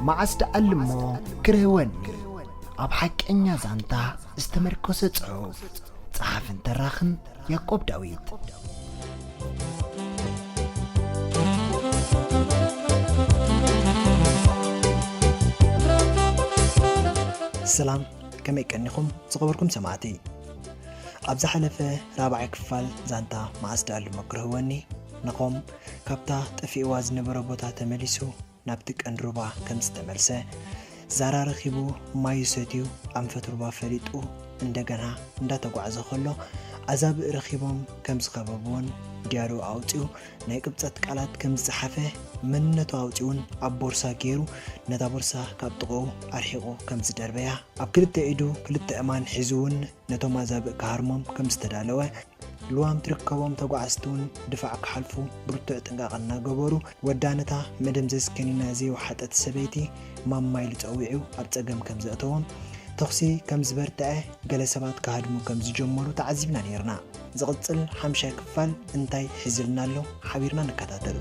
መዓስ ደኣልሞ ክርህወኒ? ኣብ ሓቀኛ ዛንታ ዝተመርኮሰ ጽሑፍ። ጸሓፍን ተራኽን ያዕቆብ ዳዊት። ሰላም፣ ከመይ ቀኒኹም ዝኸበርኩም ሰማዕቲ? ኣብ ዝሓለፈ ራብዓይ ክፋል ዛንታ መዓስ ደኣልሞ ክርህወኒ፣ ነኾም ካብታ ጠፊእዋ ዝነበረ ቦታ ተመሊሱ ናብቲ ቀንዲ ሩባ ከም ዝተመልሰ፣ ዛራ ረኺቡ ማዩ ሰትዩ ኣንፈት ሩባ ፈሊጡ እንደገና እንዳተጓዕዘ ከሎ፣ ኣዛብእ ረኺቦም ከም ዝኸበብዎን ድያሪኡ ኣውጺኡ ናይ ቅብጸት ቃላት ከም ዝጸሓፈ፣ መንነቱ ኣውጺኡን ኣብ ቦርሳ ገይሩ ነታ ቦርሳ ካብ ጥቕኡ ኣርሒቑ ከም ዝደርበያ፣ ኣብ ክልተ ኢዱ ክልተ እማን ሒዙ እውን ነቶም ኣዛብእ ክሃርሞም ከም ዝተዳለወ፣ ልዋም ትርከቦም ተጓዓዝቲ እውን ድፋዕ ክሓልፉ ብርቱዕ ጥንቃቐ እናገበሩ፣ ወዳ ነታ መደምዘዝ ከኒና ዘይወሓጠት ሰበይቲ ማማ ኢሉ ጸዊዑ ኣብ ጸገም ከም ዘእተዎም፣ ተኹሲ ከም ዝበርትዐ፣ ገለ ሰባት ክሃድሙ ከም ዝጀመሩ ተዓዚብና ነይርና። ዝቕጽል ሓምሻይ ክፋል እንታይ ሒዝልና ኣሎ? ሓቢርና ንከታተል።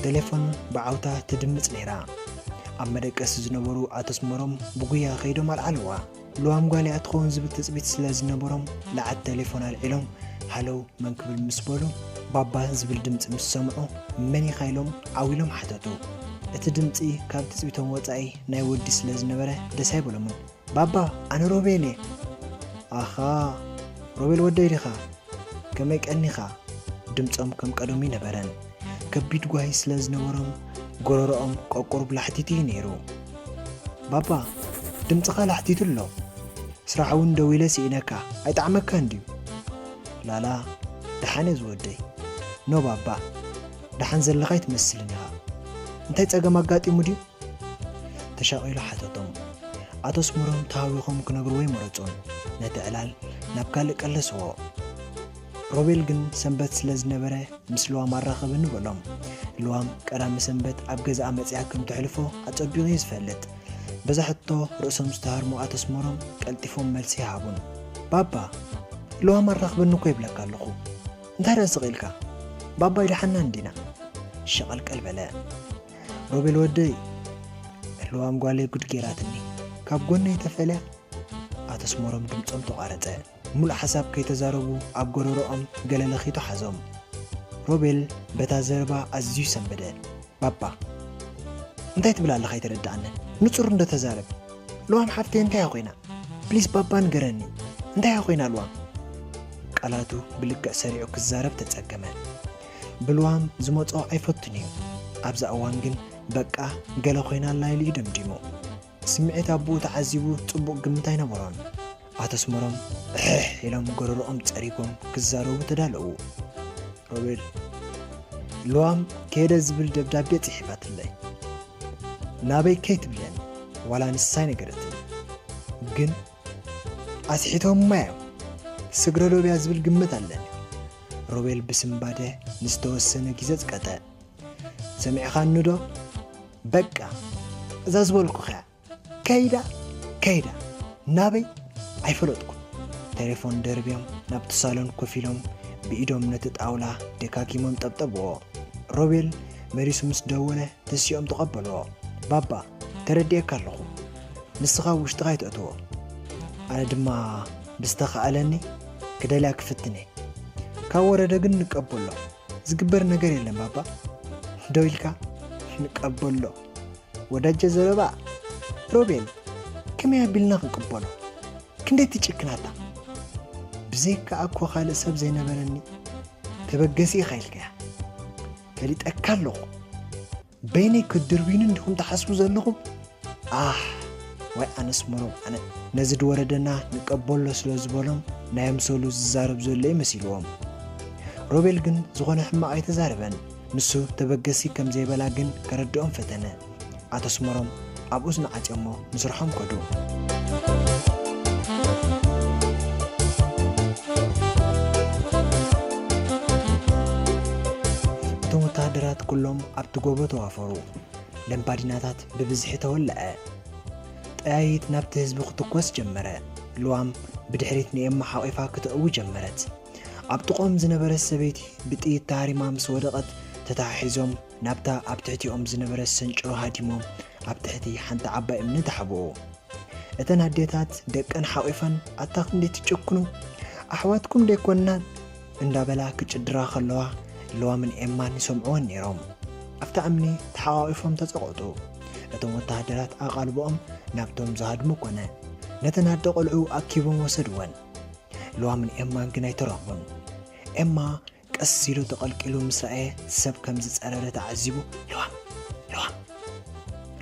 ቴሌፎን ብዓውታ ትድምጽ ነይራ። ኣብ መደቀሲ ዝነበሩ ኣቶ ኣስመሮም ብጉያ ከይዶም ኣልዓልዋ። ልዋም ጓል እያ ትኸውን ዝብል ትጽቢት ስለ ዝነበሮም፣ ለዓት ቴሌፎን ኣልዒሎም፣ ሃለው መን ክብል ምስ በሉ፣ ባባ ዝብል ድምጺ ምስ ሰምዑ፣ መን ኢኻ ኢሎም ዓው ኢሎም ሓተቱ። እቲ ድምጺ ካብ ትጽቢቶም ወጻኢ ናይ ወዲ ስለ ዝነበረ ደስ ኣይበሎምን። ባባ፣ ኣነ ሮቤል እየ። ኣኻ፣ ሮቤል ወደይ ዲኻ? ከመይ ቀኒኻ? ድምጾም ከም ቀደሙ ኣይነበረን። ከቢድ ጓሂ ስለ ዝነበሮም፣ ጎረሮኦም ቆቁር ብላሕቲት እዩ ነይሩ። ባባ፣ ድምጽኻ ላሕቲቱ ኣሎ። ስራሕ እውን ደው ኢለ ስኢነካ፣ ኣይጠዓመካን ድዩ? ላላ፣ ደሓን እየ ዝወደይ። ኖ ባባ፣ ደሓን ዘለኻ ኣይትመስልን ኢኻ። እንታይ ጸገም ኣጋጢሙ ድዩ? ተሻቒሉ ሓተቶም። ኣቶ ኣስመሮም ተሃዊኾም ክነግርዎ ኣይመረጹን። ነቲ ዕላል ናብ ካልእ ቀለስዎ። ሮቤል ግን ሰንበት ስለ ዝነበረ ምስ ልዋም ኣራኸበኒ በሎም። ልዋም ቀዳሚ ሰንበት ኣብ ገዛኣ መጺኣ ከም ተሕልፎ ኣጸቢቑ እዩ ዝፈልጥ። በዛ ሕቶ ርእሶም ዝተሃርሙ ኣቶ ኣስመሮም ቀልጢፎም መልሲ ይሃቡን። ባባ፣ ልዋም ኣራኽበኒ እኮ ይብለካ ኣለኹ። እንታይ ደኣ ስቕ ኢልካ? ባባ ኣይደሓንናን ዲና? ሸቐልቀል በለ። ሮቤል ወደይ፣ ልዋም ጓለይ ጉድ ጌራትኒ። ካብ ጎነይ ተፈልያ? ኣቶ ኣስመሮም ድምጾም ተቋረጸ። ሙሉእ ሓሳብ ከይተዛረቡ ኣብ ጎረሮኦም ገለ ለኺቱ ሓዞም። ሮቤል በታ ዘረባ ኣዝዩ ሰንበደ። ባባ፣ እንታይ ትብል ኣለኻ ኣይተረድኣንን። ንጹር እንዶ ተዛረብ። ልዋም ሓፍተይ እንታይ እያ ኮይና? ፕሊስ ባባ ንገረኒ። እንታይ እያ ኮይና ልዋም? ቃላቱ ብልክዕ ሰሪዑ ክዛረብ ተጸገመ። ብልዋም ዝመጾ ኣይፈቱን እዩ። ኣብዛ እዋን ግን በቃ ገለ ኮይና ኣላ ኢሉ እዩ ደምዲሙ። ስምዒት ኣቦኡ ተዓዚቡ ጽቡቕ ግምት ኣይነበሮን። ኣቶ ኣስመሮም እሕሕ ኢሎም ጎረሮኦም ጸሪጎም ክዛረቡ ተዳለዉ። ሮቤል፣ ልዋም ከይደ ዝብል ደብዳቤ ጽሒፋትለይ። ናበይ ከይትብለኒ ዋላ ንሳ ኣይነገረትኒ። ግን ኣስሒቶምማ እዮም። ስግረዶብ እያ ዝብል ግምት ኣለኒ። ሮቤል ብስንባደ ንዝተወሰነ ግዜ ጽቀጠ። ሰሚዕኻኒ ዶ? በቃ፣ እዛ ዝበልኩኻ እያ። ከይዳ፣ ከይዳ። ናበይ? ኣይፈለጥኩን። ቴሌፎን ደርብዮም ናብቲ ሳሎን ኮፍ ኢሎም ብኢዶም ነቲ ጣውላ ደጋጊሞም ጠብጠብዎ። ሮቤል መሊሱ ምስ ደወለ ተሲኦም ተቐበልዎ። ባባ፣ ተረዲኤካ ኣለኹ። ንስኻ ውሽጥኻ ኣይትእትዎ። ኣነ ድማ ብዝተኻእለኒ ክደልያ ክፍትን እየ። ካብ ወረደ ግን ንቀበሎ። ዝግበር ነገር የለን ባባ። ደው ኢልካ ንቀበሎ። ወዳጀ ዘረባ። ሮቤል፣ ከመይ ኣቢልና ክንቅበሎ? ክንደይ ትጭክናታ? ብዘይካ ኣኮ ካልእ ሰብ ዘይነበረኒ፣ ተበገሲ ኢኻ ኢልካያ። ፈሊጠካ ኣለኹ። በይነይ ክትድርብዩኒ እንዲኹም ትሓስቡ ዘለኹም? ኣሕ፣ ዋይ ኣነስ መሮም ኣነ። ነዚ ድወረደና ንቀበሎ ስለ ዝበሎም ናይ ኣምሰሉ ዝዛረብ ዘሎ እዩ መሲልዎም። ሮቤል ግን ዝኾነ ሕማቕ ኣይተዛረበን። ንሱ ተበገሲ ከም ዘይበላ ግን ከረድኦም ፈተነ። ኣቶ ኣስመሮም ኣብኡ ዝነዓጽዮሞ ንስርሖም ከዱ። እቶም ወተሃደራት ኩሎም ኣብቲ ጎቦ ተዋፈሩ። ለምባዲናታት ብብዝሒ ተወልዐ። ጠያይት ናብቲ ህዝቢ ክትኮስ ጀመረ። ልዋም ብድሕሪት ንኤማ ሓቒፋ ክተእዊ ጀመረት። ኣብ ጥቕኦም ዝነበረት ሰበይቲ ብጥይት ተሃሪማ ምስ ወደቐት፣ ተተሓሒዞም ናብታ ኣብ ትሕቲኦም ዝነበረት ሰንጭሮ ሃዲሞም ኣብ ትሕቲ ሓንቲ ዓባይ እምኒ ተሓብኡ። እተን ኣዴታት ደቀን ሓቒፈን፣ "ኣታ ክንደይ ትጭክኑ! ኣሕዋትኩም ደይኮንናን?" እንዳበላ ክጭድራ ከለዋ፣ ልዋምን ኤማን ይሰምዕወን ነይሮም። ኣብታ እምኒ ተሓቋቒፎም ተጸቕጡ። እቶም ወተሃደራት ኣቓልቦኦም ናብቶም ዝሃድሙ ኮነ። ነተን ኣደ ቆልዑ ኣኪቦም ወሰድወን። ልዋምን ኤማን ግን ኣይተረኽቡን። ኤማ ቀስ ኢሉ ተቐልቂሉ ምስ ረኣየ፣ ሰብ ከም ዝጸረረ ተዓዚቡ፣ "ልዋም! ልዋም!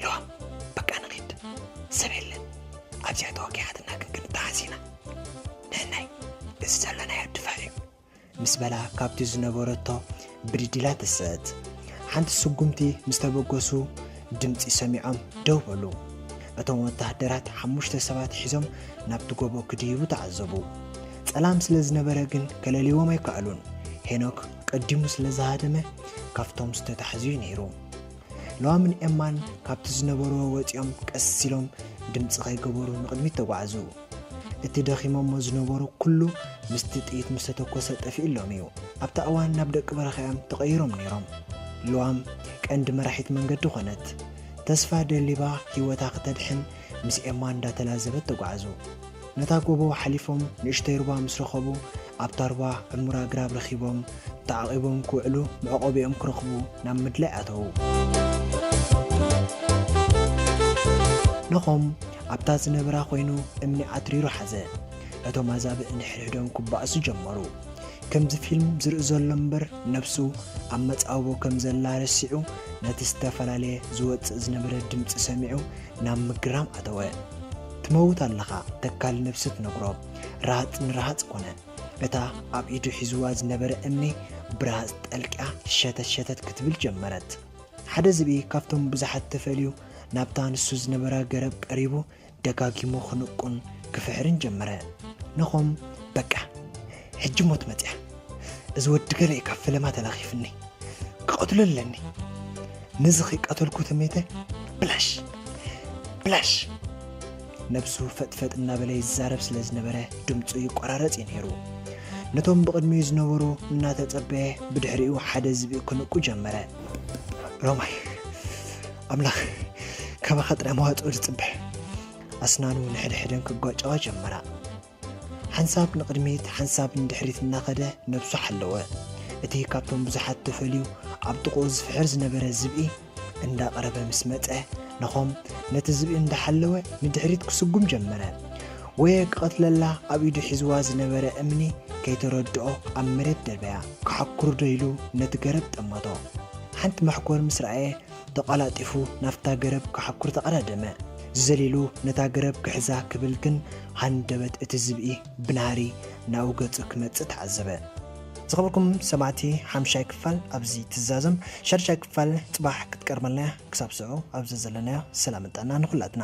ልዋም! በቃ ንኺድ! ሰብ የለን! ኣብዚኣ ተወጊሓትና ግን ክንተሓዝ ኢና! ንሕናይ እዚ ዘሎናዮ ድፋዕ እዩ!" ምስ በላ፣ ካብቲ ዝነበረቶ ብድድ ኢላ ተሰአት። ሓንቲ ስጉምቲ ምስ ተበገሱ፣ ድምጺ ሰሚዖም ደው በሉ። እቶም ወተሃደራት ሓሙሽተ ሰባት ሒዞም ናብቲ ጎቦ ክድይቡ ተዓዘቡ። ጸላም ስለ ዝነበረ ግን ከለልይዎም ኣይከኣሉን። ሄኖክ ቀዲሙ ስለ ዝሃደመ፣ ካብቶም ዝተታሕዙ እዩ ነይሩ። ሎዋምን ኤማን ካብቲ ዝነበርዎ ወጺኦም ቀስ ኢሎም ድምጺ ከይገበሩ ንቕድሚት ተጓዕዙ። እቲ ደኺሞሞ ዝነበሩ ኩሉ ምስቲ ጥይት ምስ ተተኮሰ ጠፊእሎም እዩ። ኣብታ እዋን ናብ ደቂ በረኻ እዮም ተቐይሮም ነይሮም። ሎዋም ቀንዲ መራሒት መንገዲ ኾነት። ተስፋ ደሊባ ህይወታ ክተድሕን ምስ ኤማ እንዳተላዘበት ተጓዕዙ። ነታ ጎቦ ሓሊፎም ንእሽተይ ሩባ ምስ ረኸቡ፣ ኣብታ ሩባ ዕሙር ኣግራብ ረኺቦም ተዓቒቦም ክውዕሉ መዕቆቢኦም ክረኽቡ ናብ ምድላይ ኣተዉ። ነኾም ኣብታ ዝነበራ ኮይኑ እምኒ ኣትሪሩ ሓዘ። እቶም ኣዛብእ ንሕድሕዶም ክባእሱ ጀመሩ። ከምዚ ፊልም ዝርኢ ዘሎ እምበር ነብሱ ኣብ መጻብቦ ከም ዘላ ረሲዑ ነቲ ዝተፈላለየ ዝወጽእ ዝነበረ ድምጺ ሰሚዑ ናብ ምግራም ኣተወ። ትመውት ኣለኻ፣ ተካል ነብሲ ትነግሮ። ረሃጽ ንረሃጽ ኮነ። እታ ኣብ ኢዱ ሒዝዋ ዝነበረ እምኒ ብረሃጽ ጠልቅያ ሸተት ሸተት ክትብል ጀመረት። ሓደ ዝብኢ ካብቶም ብዙሓት ተፈልዩ ናብታ ንሱ ዝነበራ ገረብ ቀሪቡ ደጋጊሙ ክንቁን ክፍሕርን ጀመረ። ነኾም፣ "በቃ፣ ሕጂ ሞት መጽያ። እዚ ወዲ ገለ እዩ ካብ ፈለማ ተላኺፍኒ። ክቐትሎ ኣለኒ። ነዚ ከይቀተልኩ ተመይተ ብላሽ፣ ብላሽ!" ነብሱ ፈጥፈጥ እናበለ ይዛረብ ስለ ዝነበረ ድምፁ ይቆራረጽ እዩ ነይሩ። ነቶም ብቕድሚኡ ዝነበሩ እናተጸበየ ብድሕሪኡ ሓደ ዝብኢ ክንቁ ጀመረ። "ሮማይ፣ ኣምላኽ፣ ካባኻ ጥራይ መዋጽኦ ዝጽበ!" ኣስናኑ ንሕድሕደን ክጓጨዋ ጀመራ። ሓንሳብ ንቕድሚት ሓንሳብ ንድሕሪት እናኸደ ነብሱ ሓለወ። እቲ ካብቶም ብዙሓት ተፈልዩ ኣብ ጥቕኡ ዝፍሕር ዝነበረ ዝብኢ እንዳቐረበ ምስ መጸ፣ ነኾም ነቲ ዝብኢ እንዳሓለወ ንድሕሪት ክስጉም ጀመረ። ወየ ክቐትለላ ኣብ ኢዱ ሒዝዋ ዝነበረ እምኒ ከይተረድኦ ኣብ መሬት ደበያ። ክሓኩር ዶ ኢሉ ነቲ ገረብ ጠመቶ። ሓንቲ መሕኮር ምስ ረኣየ ተቐላጢፉ ናብታ ገረብ ክሓኩር ተቐዳደመ። ዝዘሊሉ ነታ ገረብ ክሕዛ ክብል ግን ሃንደበት እቲ ዝብኢ ብናህሪ ናብኡ ገጹ ክመጽእ ተዓዘበ። ዝኸበርኩም ሰማዕቲ፣ ሓምሻይ ክፋል ኣብዚ ትዛዘም፣ ሻድሻይ ክፋል ጽባሕ ክትቀርበልና እያ። ክሳብ ስዑ ኣብዚ ዘለናዮ ሰላምን ጥዕና ንኹላትና።